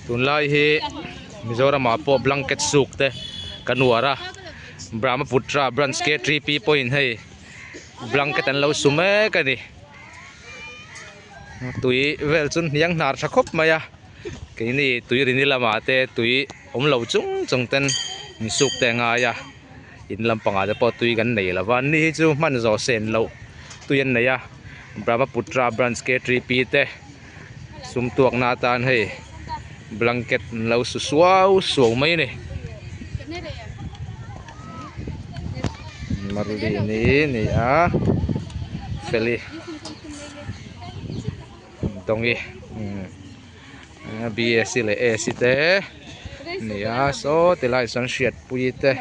Tunlai hi Mizoramah pawh blanket suk te kan uar a Brahmaputra branch K3P pawhin hei blanket an lo su mek a ni tui vel chu hniang hnar tha khawp mai a keini tui rini lamah te tui awm lo chung chung ten insuk te a ngai a in lampangah te pawh tui kan nei lova ni hi chu hman zawh sen loh tui an nei a Brahmaputra branch K3P te sum tuak na atan hei blanket an lo su suau suau mai a ni Marlini ni a Feli Dawngi B_S_C leh A_C te ni a saw tilai ah sawn hriatpui te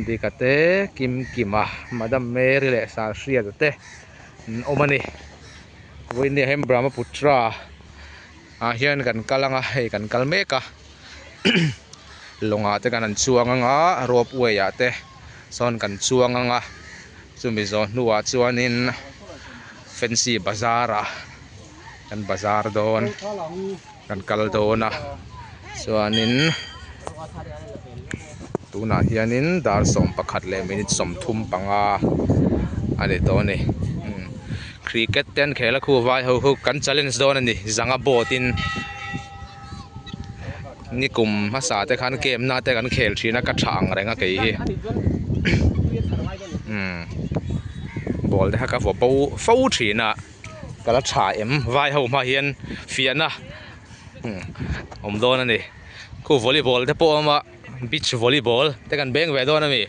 dika te Kimkima Madam Mary leh Sahriata te an awm a ni vawiin ah hian Brahmaputra ah hian kan kal ang a hei kan kal mek a lawngah te kan han chuang ang a rope way ah te sawn kan chuang ang a chumi zawh hnuah chuanin fancy bazar ah kan bazar dawn kan kal dawn a chuanin tunah hianin dar 11 leh minute 35 a ni tawh a ni cricket te an khel a khu vai ho khu kan challenge dawn a ni zanga boat in nikum hmasa te khan game na te kan khel thin a ka tha ang reng a kei hi umm ball te kha ka vaw bo fo thin a ka la tha em vai ho hma hian fiahna awm dawn a ni khu volleyball te pawh a awm a beach volleyball te kan beng ve dawn a mi.